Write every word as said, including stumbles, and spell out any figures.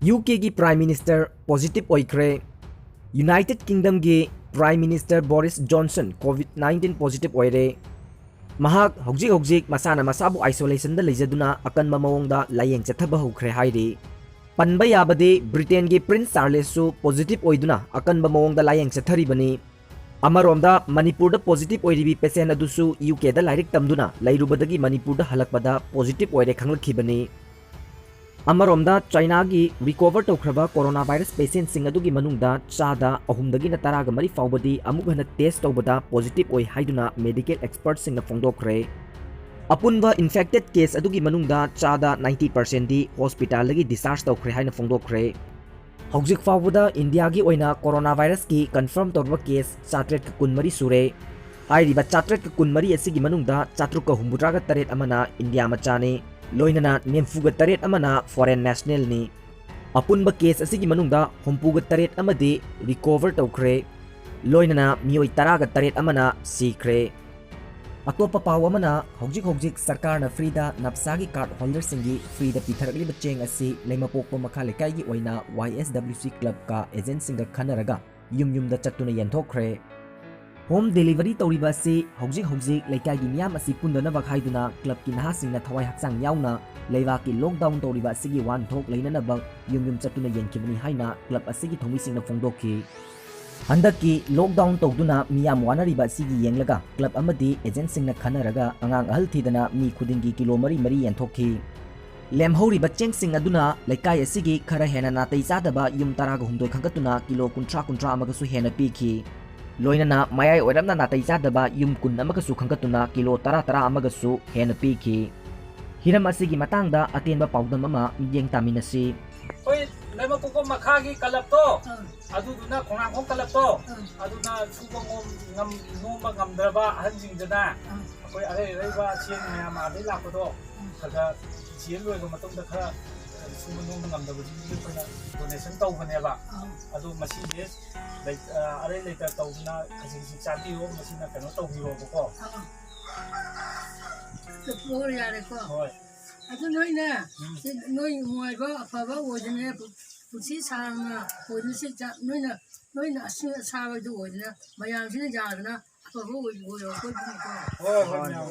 U ꯀꯦꯒꯤ Prime Minister positive ꯑꯣꯏꯈ꯭ꯔꯦ꯫ United Kingdomꯒꯤ Prime Minister Boris Johnson COVID nineteen positive ꯑꯣꯏꯔꯦ꯫ ꯃꯍꯥꯛ ꯍꯧꯖꯤꯛ ꯍꯧꯖꯤꯛ ꯃꯁꯥꯅ ꯃꯁꯥꯕꯨ isolationꯗ ꯂꯩꯖꯗꯨꯅ ꯑꯀꯟꯕ ꯃꯑꯣꯡꯗ ꯂꯥꯌꯦꯡ ꯆꯠꯊꯕ ꯍꯧꯈ꯭ꯔꯦ ꯍꯥꯏꯔꯤ꯫ ꯄꯟꯕ ꯌꯥꯕꯗꯤ, Britainꯒꯤ Prince Charlesꯁꯨ positive ꯑꯣꯏꯗꯨꯅ ꯑꯀꯟꯕ ꯃꯑꯣꯡꯗ ꯂꯥꯌꯦꯡ ꯆꯠꯊꯔꯤꯕꯅꯤ꯫ ꯑꯃꯔꯣꯝꯗ, ꯃꯅꯤꯄꯨꯔꯗ positive ꯑꯣꯏꯔꯤꯕꯤ patient ꯑꯗꯨꯁꯨ ꯌꯨ ꯀꯦꯗ ꯂꯥꯏꯔꯤꯛ ꯇꯝꯗꯨꯅ ꯂꯩꯔꯨꯕꯗꯒꯤ ꯃꯅꯤꯄꯨꯔꯗ ꯍꯜꯂꯛꯄꯗ positive ꯑꯣꯏꯔꯦ ꯈꯪꯂꯛꯈꯤꯕꯅꯤ꯫ ꯑꯃꯔꯣꯝꯗ, ꯆꯥꯏꯅꯥꯒꯤ recover ꯇꯧꯈ꯭ꯔꯕ coronavirus patientꯁꯤꯡ ꯑꯗꯨꯒꯤ ꯃꯅꯨꯡꯗ ꯆꯥꯗ ꯑꯍꯨꯝꯗꯒꯤꯅ ꯇꯔꯥꯒ ꯃꯔꯤ ꯐꯥꯎꯕꯗꯤ ꯑꯃꯨꯛ ꯍꯟꯅ test ꯇꯧꯕꯗ positive ꯑꯣꯏ ꯍꯥꯏꯗꯨꯅ medical expertꯁꯤꯡꯅ ꯐꯣꯡꯗꯣꯛꯈ꯭ꯔꯦ꯫ ꯑꯄꯨꯟꯕ infected case ꯑꯗꯨꯒꯤ ꯃꯅꯨꯡꯗ ꯆꯥꯗ ninety percentꯗꯤ hospitalꯗꯒꯤ discharge ꯇꯧꯈ꯭ꯔꯦ ꯍꯥꯏꯅ ꯐꯣꯡꯗꯣꯛꯈ꯭ꯔꯦ꯫ ꯍꯧꯖꯤꯛ ꯐꯥꯎꯕꯗ ꯏꯟꯗꯤꯌꯥꯒꯤ ꯑꯣꯏꯅ coronavirusꯀꯤ confirm ꯇꯧꯔꯕ case ꯆꯥꯇ꯭ꯔꯦꯠꯀ ꯀꯨꯟꯃꯔꯤ ꯁꯨꯔꯦ꯫ ꯍꯥꯏꯔꯤꯕ ꯆꯥꯇ꯭ꯔꯦꯠꯀ ꯀꯨꯟꯃꯔꯤ ꯑꯁꯤꯒꯤ ꯃꯅꯨꯡꯗ ꯆꯥꯇ꯭ꯔꯨꯛꯀ ꯍꯨꯝꯐꯨꯇꯔꯥꯒ ꯇꯔꯦꯠ ꯑꯃꯅ ꯏꯟꯗꯤꯌꯥ ꯃꯆꯥꯅꯤ, ꯂꯣꯏꯅꯅ ꯅꯤꯐꯨꯒ ꯇꯔꯦꯠ ꯑꯃꯅ foreign nationalꯅꯤ꯫ ꯑꯄꯨꯟꯕ case ꯑꯁꯤꯒꯤ ꯃꯅꯨꯡꯗ ꯍꯨꯝꯐꯨꯒ ꯇꯔꯦꯠ ꯑꯃꯗꯤ recover ꯇꯧꯈ꯭ꯔꯦ, ꯂꯣꯏꯅꯅ ꯃꯤꯑꯣꯏ ꯇꯔꯥꯒ ꯇꯔꯦꯠ ꯑꯃꯅ ꯁꯤꯈ꯭ꯔꯦ꯫ ꯑꯇꯣꯞꯄ ꯄꯥꯎ ꯑꯃꯅ, ꯍꯧꯖꯤꯛ ꯍꯧꯖꯤꯛ ꯁꯔꯀꯥꯔꯅ freeꯗ ꯅꯞꯁꯥꯒꯤ card holderꯁꯤꯡꯒꯤ freeꯗ ꯄꯤꯊꯔꯛꯂꯤꯕ ꯆꯦꯡ ꯑꯁꯤ ꯂꯩꯃꯄꯣꯛꯄ ꯃꯈꯥ ꯂꯩꯀꯥꯏꯒꯤ ꯑꯣꯏꯅ ꯋꯥꯏ ꯑꯦꯁ ꯗꯕ꯭ꯂꯤꯎ ꯁꯤ clubꯀ agentꯁꯤꯡꯒ ꯈꯟꯅꯔꯒ ꯌꯨꯝ ꯌꯨꯝꯗ ꯆꯠꯇꯨꯅ ꯌꯦꯟꯊꯣꯛꯈ꯭ꯔꯦ꯫ Home delivery ꯇꯧꯔꯤꯕ ꯑꯁꯤ ꯍꯧꯖꯤꯛ ꯍꯧꯖꯤꯛ ꯂꯩꯀꯥꯏꯒꯤ ꯃꯤꯌꯥꯝ ꯑꯁꯤ ꯄꯨꯟꯗꯅꯕ ꯍꯥꯏꯗꯨꯅ clubꯀꯤ ꯅꯍꯥꯁꯤꯡꯅ ꯊꯋꯥꯏ ꯍꯛꯆꯥꯡ ꯌꯥꯎꯅ ꯂꯩꯕꯥꯛꯀꯤ lockdown ꯇꯧꯔꯤꯕ ꯑꯁꯤꯒꯤ ꯋꯥꯍꯟꯊꯣꯛ ꯂꯩꯅꯅꯕ ꯌꯨꯝ ꯌꯨꯝ ꯆꯠꯇꯨꯅ ꯌꯦꯟꯈꯤꯕꯅꯤ ꯍꯥꯏꯅ club ꯑꯁꯤꯒꯤ ꯊꯧꯃꯤꯁꯤꯡꯅ ꯐꯣꯡꯗꯣꯛꯈꯤ꯫ ꯍꯟꯗꯛꯀꯤ lockdown ꯇꯧꯗꯨꯅ ꯃꯤꯌꯥꯝ ꯋꯥꯅꯔꯤꯕ ꯑꯁꯤꯒꯤ ꯌꯦꯡꯂꯒ club ꯑꯃꯗꯤ agentꯁꯤꯡꯅ ꯈꯟꯅꯔꯒ ꯑꯉꯥꯡ ꯑꯍꯜ ꯊꯤꯗꯅ ꯃꯤ ꯈꯨꯗꯤꯡꯒꯤ ꯀꯤꯂꯣ ꯃꯔꯤ ꯃꯔꯤ ꯌꯦꯟꯊꯣꯛꯈꯤ꯫ ꯂꯦꯝꯍꯧꯔꯤꯕ ꯆꯦꯡꯁꯤꯡ ꯑꯗꯨꯅ ꯂꯩꯀꯥꯏ ꯑꯁꯤꯒꯤ ꯈꯔ ꯍꯦꯟꯅ ꯅꯥꯇꯩ ꯆꯥꯗꯕ ꯌꯨꯝ ꯇꯔꯥꯒ ꯍꯨꯝꯗꯣꯏ ꯈꯟꯒꯠꯇꯨꯅ ꯀꯤꯂꯣ ꯀꯨꯟꯊ꯭ꯔꯥ ꯀꯨꯟꯊ꯭ꯔꯥ ꯑꯃꯒꯁꯨ ꯍꯦꯟꯅ ꯄꯤꯈꯤ꯫ ꯂꯣꯏꯅꯅ ꯃꯌꯥꯏ ꯑꯣꯏꯔꯞꯅ ꯅꯥꯇꯩ ꯆꯥꯗꯕ ꯌꯨꯝ ꯀꯨꯟ ꯑꯃꯒꯁꯨ ꯈꯟꯒꯠꯇꯨꯅ ꯀꯤꯂꯣ ꯇꯔꯥ ꯇꯔꯥ ꯑꯃꯒꯁꯨ ꯍꯦꯟꯅ ꯄꯤꯈꯤ꯫ ꯍꯤꯔꯝ ꯑꯁꯤꯒꯤ ꯃꯇꯥꯡꯗ ꯑꯇꯦꯟꯕ ꯄꯥꯎꯗꯝ ꯑꯃ ꯃꯤꯠꯌꯦꯡ ꯇꯥꯃꯤꯟꯅꯁꯤ꯫ ꯑꯩꯈꯣꯏ ꯂꯩꯃꯄꯣꯛꯄ ꯃꯈꯥꯒꯤ clubꯇꯣ, ꯑꯥ꯫ ꯑꯗꯨꯗꯨꯅ ꯈꯣꯡꯅꯥꯡꯈꯣꯡ clubꯇꯣ, ꯑꯥ꯫ ꯑꯗꯨꯅ ꯁꯨꯕ ꯅꯣꯝ-, ꯉꯝ-, ꯅꯣꯝꯕ ꯉꯝꯗ꯭ꯔꯕ ꯑꯍꯟꯁꯤꯡꯗꯨꯅ ꯑꯥ꯫ ꯑꯩꯈꯣꯏ ꯑꯔꯩ ꯑꯔꯩꯕ ꯆꯦꯡ ꯃꯌꯥꯝ ꯑꯥꯗꯩ ꯂꯥꯛꯄꯗꯣ ꯑꯥ꯫ ꯈꯔ ꯈꯔ ꯆꯦꯟ ꯂꯣꯏꯕ ꯃꯇꯨꯡꯗ ꯈꯔ, ꯑ, ꯁꯨꯕ ꯅꯣꯝꯕ ꯉꯝꯗꯕꯁꯤꯡꯗꯨꯒꯤ ꯑꯩꯈꯣꯏꯅ donation ꯇꯧꯕꯅꯦꯕ꯫ ꯑꯥ꯫ ꯑꯗꯨ ꯃꯁꯤꯁꯦ ꯂꯩ-, ꯑ, ꯑꯔꯩ ꯂꯩꯇ ꯇꯧꯗꯅ ꯈꯖꯤꯛ ꯈꯖꯤꯛ ꯆꯥꯕꯤꯌꯣ, ꯃꯁꯤꯅ ꯀꯩꯅꯣ ꯇꯧꯕꯤꯔꯣꯕꯀꯣ꯫ ꯑꯥ꯫ ꯆꯠꯊꯣꯛꯑꯣ ꯌꯥꯔꯦꯀꯣ꯫ ꯍꯣꯏ꯫ ꯑꯗꯨ ꯅꯣꯏꯅ ꯁꯤ ꯅꯣꯏ ꯅꯨꯡꯉꯥꯏꯕ ꯑꯐꯕ ꯑꯣꯏꯗꯅ ꯄꯨꯟꯁꯤ ꯁꯥꯡꯅ ꯑꯣꯏꯗꯅ ꯁꯤ ꯆꯥ- ꯅꯣꯏꯅ ꯅꯣꯏꯅ ꯑꯁꯤ ꯑꯁꯥꯕꯗꯨ ꯑꯣꯏꯗꯅ ꯃꯌꯥꯝꯁꯤꯅ ꯌꯥꯗꯅ ꯑꯐꯕ ꯑꯣꯏ- ꯑꯣꯏꯔꯣ ꯑꯩꯈꯣꯏꯒꯤꯀꯣ꯫ ꯍꯣꯏ ꯍꯣꯏ ꯃꯌꯥꯝ꯫